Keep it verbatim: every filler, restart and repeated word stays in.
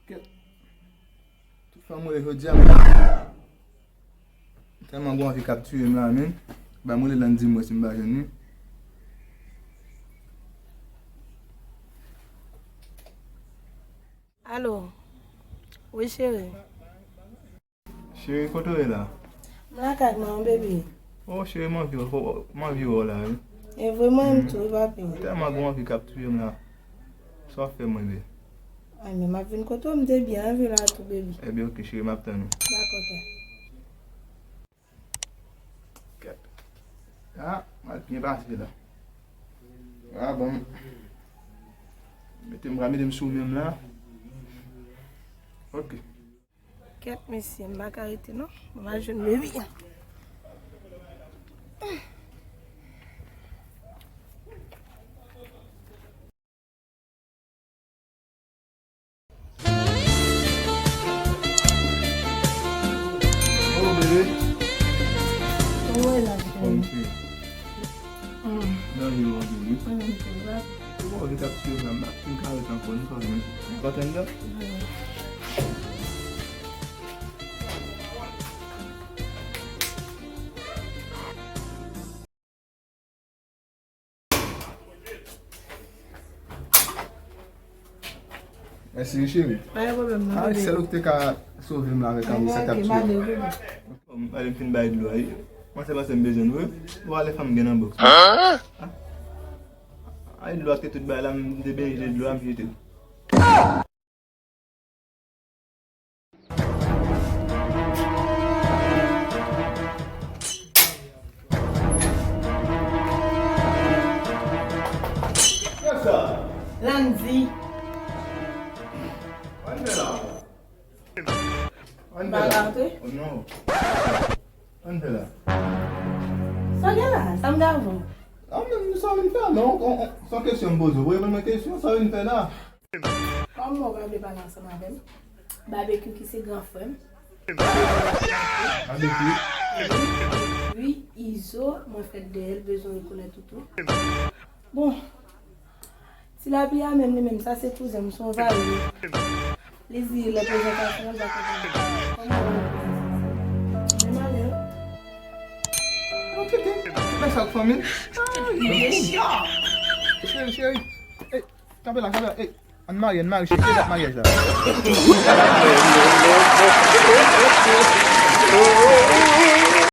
Kèt. Tout fanm mwen jodi a. Tèlman gon anvi k ap tiye m la menm. Ba m rele Landy m wè si m pa jwenn li. Alo. Wi, cheri. Cheri, kote w ye la? M lakay mwen, baby. Oh, cheri, m anvi w, m anvi w la, wi. E vre, mwen menm tou, wi, papi. Tèlman gon anvi k ap tiye m la. Sa w ap fè mwen, baby? Ay, men m ap vin kote w, m te byen anvi la tou, baby. Ebyen, oke, cheri, m ap tann ou. Dakò, kè. Kèt. Ah, m al byen pase la. Ah, bon. Mete m, mete m sou menm la. Oke. Kèt, mesye, m pa ka rete non. Mwen pa jwenn baby. Oh, bebe. Kòman w ye la, cheri? Kòman w ye? Nan vi w anpil, wi. Mwen menm tou, wi. Ou pa wè ki t ap tiye m la, m pa fin ka ret ankò, nou pa menm. Ou pa tande? Mèsi, wi, cheri. Pa gen pwoblèm, non, bebe. Ah, sèl ou ki te ka sove m la avèk amou sa k ap tiye m. Mwen, m fin bay dlo a. Mwen se panse m bezwen l, wi. Ou ale fanm gen nan bòks. Ah, ay, dlo a te tout bay la, m te benyen dlo a, m jete l. Kiyès sa? Landy. Ann fè la. Ann fè la. Ba la, wi. Oh, non. Ann fè la. Sa gen la? Sa m gen avè w? Ah, men sa w vin fè la, non? On, on, se yon kesyon m poze w. Ou reponn mwen kesyon, sa w vin fè la? Kòman w pa vle pale ansanm avè m? Babekyou ki se gran frè m. Babekyou? Wi, Izo, mwen fèt dèyè l, bezwen rekonèt ou tou. Bon, Ti Lapli a menm, li menm, sa se kouzen m, se yon vale. Li di lè prezantasyon an, l pa konprann. Kòman w wè prezantasyon? Men m ale, wi. Ok, ok. Tout bagay sa ak fanmi l. Ah, li cheri, cheri. Ey, kanpe la, kanpe la. Ey, ann marye, ann marye, cheri. Se dat maryaj la.